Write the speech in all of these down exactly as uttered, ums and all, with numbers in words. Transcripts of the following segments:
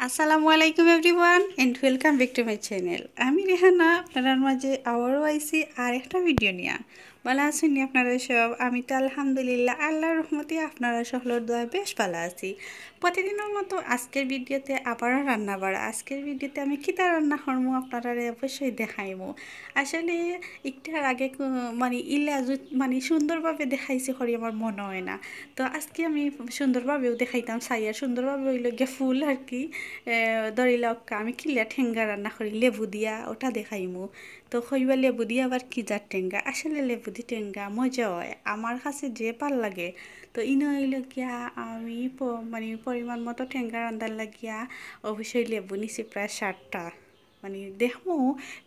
আসসালামু আলাইকুম everyone and welcome back to my channel। আমি রেহানা আপনারার মাঝে আবারও আইছি আর একটা ভিডিও নিয়া। ভালা আছইন নি আপনারা সব? আমি তো আলহামদুলিল্লাহ, আল্লাহর রহমতে আপনারা সকলর দোয়ায় বেশ ভালা আছি। প্রতিদিনর মতো আজকের ভিডিওতে আবারও রান্না বাড়া। আজকের ভিডিওতে আমি কিতা রান্না করমু আপনারারে অবশ্যই দেখাইমু। আসলে একটার আগে কো-, মানে ইলা জু-, মানে সুন্দরভাবে দেখাইছি করি আমার মনে হয় না। তো আজকে আমি সুন্দরভাবেও দেখাইতাম চাই, আর সুন্দরভাবে অইলো গিয়া ফুল আর কি, এ, ধরি লউক্কা আমি কিলা ঠেঙ্গা রান্না করি লেবু দিয়া, ওটা দেখাইমু। তো কইবা লেবু দিয়া আবার কি জাত ঠেঙ্গা? আসলে লেবু দি ঠেঙ্গা মজা হয়, আমার কাছে যে ভালা লাগে। তো ইনো অইলো গিয়া আমি প-, মানে পরিমাণ মতো ঠেঙ্গা রান্ধার লাগিয়া অবশ্যই লেবু নিছি প্রায় সাতটা। মানে দেখমু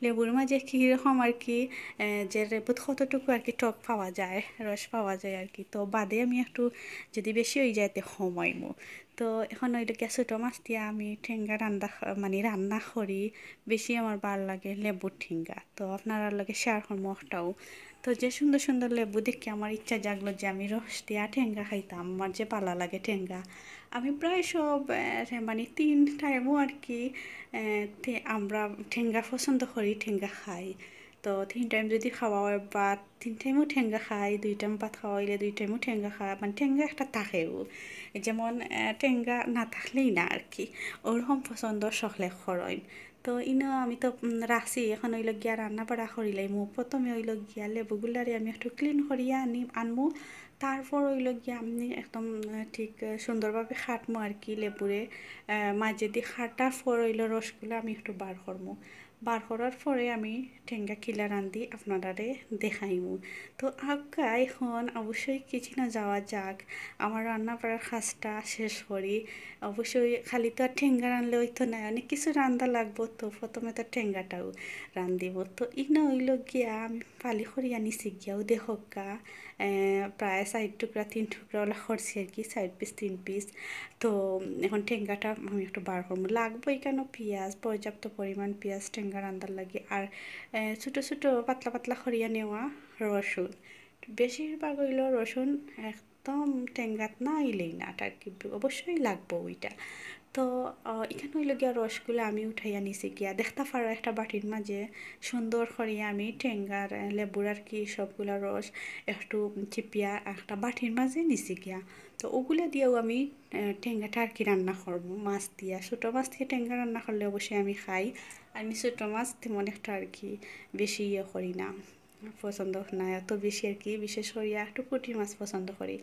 লেবুর মাঝে কীরকম আর কি, এ, যে লেবুত কতটুকু আর কি টক পাওয়া যায়, রস পাওয়া যায় আর কি। তো বাদে আমি একটু যদি বেশি অই যায় তে কমাইমু। তো এখন অইলো গিয়া ছোটো মাছ দিয়া আমি ঠেঙ্গা রান্দা খ-, মানে রান্না করি, বেশি আমার ভালা লাগে লেবুর ঠেঙ্গা। তো আপনারার লগে শেয়ার করমু ওটাও। তো যে সুন্দর সুন্দর লেবু দেখি আমার ইচ্ছা জাগলো যে আমি রস দিয়া ঠেঙ্গা খাইতাম, আমার যে ভালা লাগে ঠেঙ্গা। আমি প্রায় সব, এ, মানে তিন টাইমও আর কি, এ, তে-, আমরা ঠেঙ্গা পছন্দ করি, ঠেঙ্গা খাই। তো তিন টাইম যদি খাওয়া হয় বা তিন টাইমও ঠেঙ্গা খাই, দুই টাইম ভাত খাওয়া অইলে দুই টাইমও ঠেঙ্গা খাই, মানে ঠেঙ্গা একটা থাকেও। যেমন, এ, ঠেঙ্গা না থাকলেই না আর কি, ওরকম পছন্দ সকলে করইন। তো ইনো আমি তো, উম, রাখছি, এখন অইলো গিয়া রান্না বাড়া করিলাইমু। প্রথমে অইলো গিয়া লেবুগুলারে আমি একটু ক্লিন করিয়া আনি, আনমু। তারপর অইলো গিয়া আমি একদম, আহ, ঠিক, আহ, সুন্দরভাবে কাটমু আর কি লেবুরে। আহ, মাঝেদি কাটার পর অইলো রসগুলা আমি একটু বার করমু। বার করার পরে আমি ঠেঙ্গা কিলা রান্ধি আপনারারে দেখাইমু। তো আউক্কা এখন অবশ্যই কিচেনো যাওয়া যাক, আমার রান্না বাড়ার কাজটা শেষ করি। অবশ্যই খালি তো আর ঠেঙ্গা রানলে অইতো না, অনেক কিছু রান্ধা লাগবো। তো প্রথমে তো ঠেঙ্গাটাও রান্ধিমু। তো ইনো অইলো গিয়া আমি ফালি করিয়া নিছি গিয়াও দেখউক্কা, এ, প্রায় চাইর টুকরা, তিন টুকরা ওলা করছি আর কি, চাইর পিস, তিন পিস। তো এখন ঠেঙ্গাটা আমি একটু বার করমু। লাগবো ইখানো পিয়াজ, পর্যাপ্ত পরিমাণ পিয়াজ ঠেঙ্গা রান্ধার লাগি। আর, এ, ছোটো ছোটো পাতলা পাতলা করিয়া নেওয়া রসুন, বেশিরভাগ অইলো রসুন একদম ঠেঙ্গাত না অইলেই না, আর কি অবশ্যই লাগবো ওইটা। তো, আহ, ইখানো অইলো গিয়া রসগুলা আমি উঠাইয়া নিছি গিয়া। দেখতা পারো একটা বাটির মাঝে সুন্দর করিয়া আমি ঠেঙ্গার, আহ, লেবুর আর কি সবগুলা রস একটু চিপিয়া একটা বাটির মাঝে নিছি গিয়া। তো ওগুলা দিয়াও আমি, আহ, ঠেঙ্গাটা আর কি রান্না করমু মাছ দিয়া। ছোটো মাছ দিয়া ঠেঙ্গা রান্না করলে অবশ্যই আমি খাই। আমি ছোটো মাছ তেমন একটা আর কি বেশি ইয়ে করি না, পছন্দ না অত বেশি আর কি, বিশেষ করিয়া একটু পুঁটি মাছ পছন্দ করি।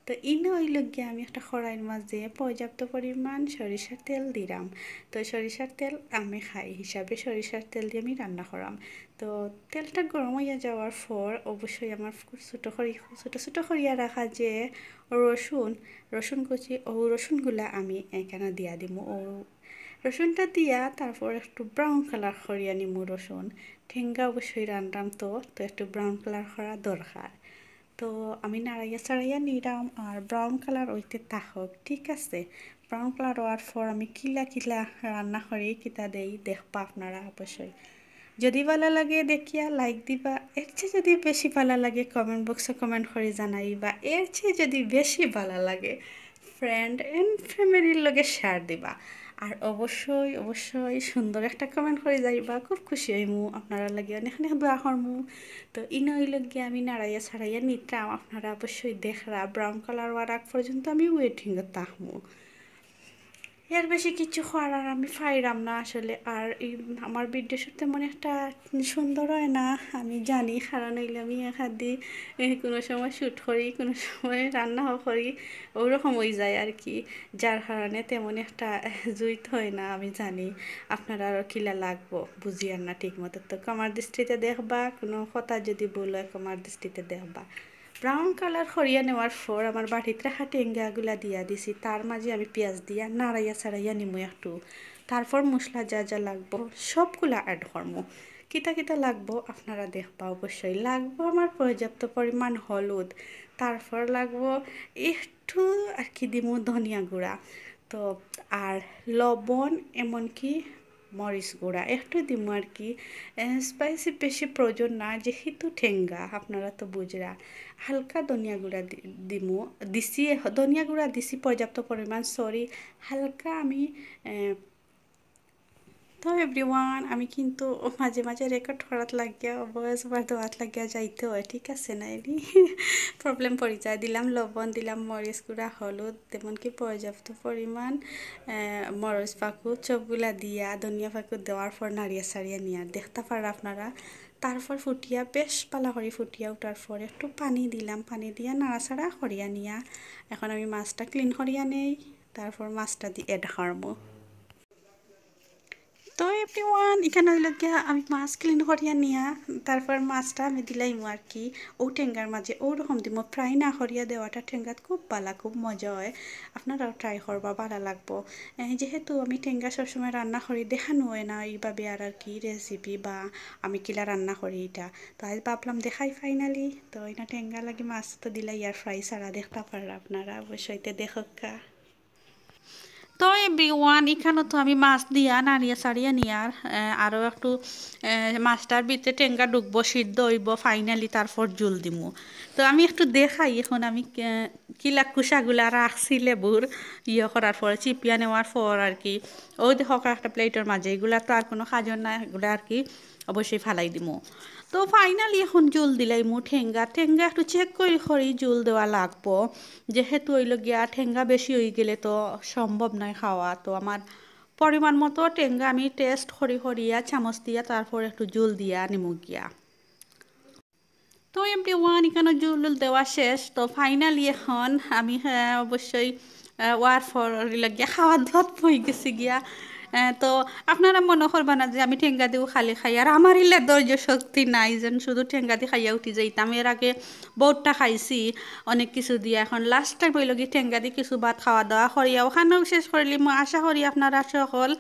তো ইনো অইলো গিয়া আমি একটা কড়াইর মাঝে পর্যাপ্ত পরিমাণ সরিষার তেল দিলাম। তো সরিষার তেল আমি খাই হিসাবে সরিষার তেল দিয়া আমি রান্না করাম। তো তেলটা গরম অইয়া যাওয়ার পর অবশ্যই আমার ছোটো করি, ছোটো ছোটো করিয়া রাখা যে রসুন, রসুন কুচি, ও রসুনগুলা আমি ইখানো দিয়া দিমু। ও রসুনটা দিয়া তারপর একটু brown colour করিয়া নিমু রসুন। ঠেঙ্গা অবশ্যই রানরাম তো, তো একটু brown colour করা দরকার। তো আমি নাড়াইয়া চাড়াইয়া নিরাম আর brown colour অইতে থাকউক, ঠিক আছে? Brown colour অওয়ার পর আমি কিলা কিলা রান্না করি, কিতা দেই, দেখবা আপনারা অবশ্যই। যদি ভালা লাগে দেখিয়া like দিবা, এর চেয়ে যদি বেশি ভালা লাগে comment box-ও comment করি জানাইবা, এর চেয়ে যদি বেশি ভালা লাগে friend and family-র লগে share দিবা। আর অবশ্যই, অবশ্যই সুন্দর একটা comment করি যাইবা, খুব খুশি অইমু। আপনারার লাগি অনেক অনেক দোয়া করমু। তো ইনো অইলো গিয়া আমি নাড়াইয়া ছাড়াইয়া নিতাম, আপনারা অবশ্যই দেখরা brown colour অওয়ার আগ পর্যন্ত আমি waiting-ও থাকমু। এর বেশি কিছু করার আমি পাইরাম না আসলে। আর এই আমার video shoot তেমন একটা সুন্দর হয় না, আমি জানি, কারণ অইলে আমি এক হাত দি, এ, কোনো সময় shoot করি, কোনো সময় রান্নাও করি, ওরকম অই যায় আর কি, যার কারণে তেমন একটা জুইত হয় না। আমি জানি আপনারারও কিলা লাগবো, বুঝিয়ার না ঠিক মতো। তো ক্ষমার দৃষ্টিতে দেখবা, কোনো কথা যদি ভুল হয় ক্ষমার দৃষ্টিতে দেখবা। Brown colour করিয়া নেওয়ার পর আমার বাটিত রাখা টেঙ্গাগুলা দিয়া দিছি, তার মাঝে আমি পিয়াজ দিয়া নাড়াইয়া চাড়াইয়া নিমু একটু। তারপর মশলা যা যা লাগবো সবগুলা add করমু। কিতা কিতা লাগবো আপনারা দেখবা অবশ্যই। লাগবো আমার পর্যাপ্ত পরিমাণ হলুদ, তারপর লাগবো একটু আর কি দিমু ধনিয়া গুঁড়া, তো আর লবণ, এমনকি মরিচ গুঁড়া একটু দিমু আর কি। এ, spicy বেশি প্রয়োজন না, যেহেতু টেঙ্গা আপনারা তো বুঝরা। হালকা ধনিয়া গুঁড়া দি-, দিমু, দিছি, ধনিয়া গুঁড়া দিছি পর্যাপ্ত পরিমাণ, sorry, হালকা আমি, এ, তো এভরিওয়ান, আমি কিন্তু মাঝে মাঝে রেকর্ড করাত লাগিয়া, ভয়েস ওভার দেওয়াত লাগিয়া যাইতে হয়, ঠিক আছে না? এনি প্রবলেম পড়ি যায়। দিলাম লবণ, দিলাম মরিচ গুঁড়া, হলুদ, তেমনকি পর্যাপ্ত পরিমাণ আহ, মরিচ ফাকু, সবগুলা দিয়া ধনিয়া ফাকু দেওয়ার পর নাড়িয়া সাড়িয়া নিয়া দেখতা পাররা আপনারা। তারপর ফুটিয়া বেশ পালা করি ফুটিয়া উঠার পর একটু পানি দিলাম, পানি দিয়া নাড়াচাড়া করিয়া নিয়া এখন আমি মাছটা ক্লিন করিয়া নেই, তারপর মাছটা দি অ্যাড করমু। তো এভরিওয়ান, এখানো অইলো গিয়া আমি মাছ ক্লিন করিয়া নিয়া তারপর মাছটা আমি দিলাইমু আর কি। ও টেঙ্গার মাঝে ও রকম দিমু, ফ্রাই না করিয়া দেওয়াটা টেঙ্গাত খুব বালা, খুব মজা হয়। আপনারাও ট্রাই করবা, বালা লাগবো। এ, যেহেতু আমি টেঙ্গা সবসময় রান্না করি, দেখানো হয় না এইভাবে আর আর কি রেসিপি বা আমি কিলা রান্না করি এটা। তো আজ ভাবলাম দেখাই ফাইনালি। তো এনা টেঙ্গা লাগি মাছ তো দিলাই আর ফ্রাই ছাড়া দেখতা পাররা আপনারা, অবশ্যই তে দেখউক্কা। তো এভরিওয়ান, এখানো তো আমি মাছ দিয়া নাড়িয়া চাড়িয়া নিয়ার, আহ, আরও একটু, আহ, মাছটার ভিতরে টেঙ্গা ঢুকবো, সিদ্ধ অইবো, ফাইনালি তারপর জুল দিমু। তো আমি একটু দেখাই এখন আমি, আহ, কিলা কুশাগুলা রাখছি লেবুর ইয়ে করার পরে, চিপিয়া নেওয়ার পর আর কি। ওই দেখউক্কা একটা প্লেটর মাঝে, এগুলা তো আর কোনো কাজর না, এগুলা আর কি অবশ্যই ফালাই দিমু। তো ফাইনালি এখন জুল দিলাইমু টেঙ্গা। টেঙ্গা একটু চেক করি করি জুল দেওয়া লাগবো, যেহেতু অইলো গিয়া টেঙ্গা বেশি অই গেলে তো সম্ভব নায় খাওয়া। তো আমার পরিমাণ মতো টেঙ্গা আমি টেস্ট করি করিয়া চামচ দিয়া তারপর একটু জুল দিয়া নিমু গিয়া। তো এভরিওয়ান, এখানো জুল দেওয়া শেষ। তো ফাইনালি এখন আমি, আহ, অবশ্যই, আহ, ওয়ার ফর লাগে খাওয়া দাওয়াত হয়ে গেছে গিয়া। আহ, তো আপনারা মনে করবা না যে আমি টেঙ্গা দিও খালি খাই, আর আমার ইলা ধৈর্য শক্তি নাই যেন শুধু টেঙ্গা দি খাইয়া উঠি যাইতাম। এর আগে বহুতটা খাইছি অনেক কিছু দিয়া, এখন লাস্ট টাইম অইলো গি টেঙ্গা দি কিছু ভাত খাওয়া দাওয়া করিয়া ওখানেও শেষ করিলিমু। আশা করি আপনারা সকল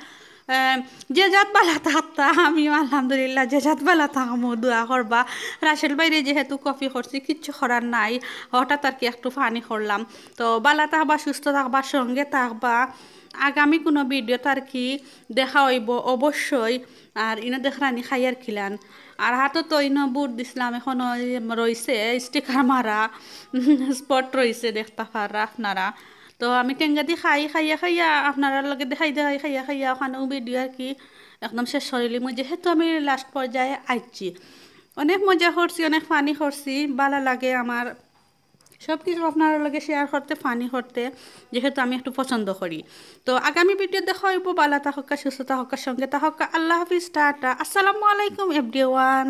আহ, যে জাত বালা থাকতা, আমিও আলহামদুলিল্লাহ যে জাত বালা থাকমু, দোয়া করবা। রাসেল ভাইরে যেহেতু কফি করছি, কিচ্ছু করার নাই, হঠাৎ আর কি একটু ফানি করলাম। তো বালা থাকবা, সুস্থ থাকবা, সঙ্গে থাকবা। আগামী কোনো ভিডিওত আর কি দেখা অইবো অবশ্যই। আর ইনো দেখরানি খাইয়ার খিলান, আর হাতো তো ইনো বুট দিছিলাম, এখনো রইছে স্টিকার মারা, স্পট রইছে, দেখতা পাররা আপনারা। তো আমি টেঙ্গা দি খাই, খাইয়া খাইয়া আপনারার লগে দেখাই দেখাই খাইয়া খাইয়া ওখানেও ভিডিও আর কি একদম শেষ করিলিমু, যেহেতু আমি লাস্ট পর্যায়ে আইছি। অনেক মজা করছি, অনেক ফানি করছি, বালা লাগে আমার সব কিছু আপনারার লগে শেয়ার করতে, ফানি করতে, যেহেতু আমি একটু পছন্দ করি। তো আগামী ভিডিও দেখা অইবো, বালা থাকউক্কা, সুস্থ থাকউক্কা, সঙ্গে থাকউক্কা। আল্লাহ হাফিজ, টাটা, আসসালামু আলাইকুম এভরিওয়ান।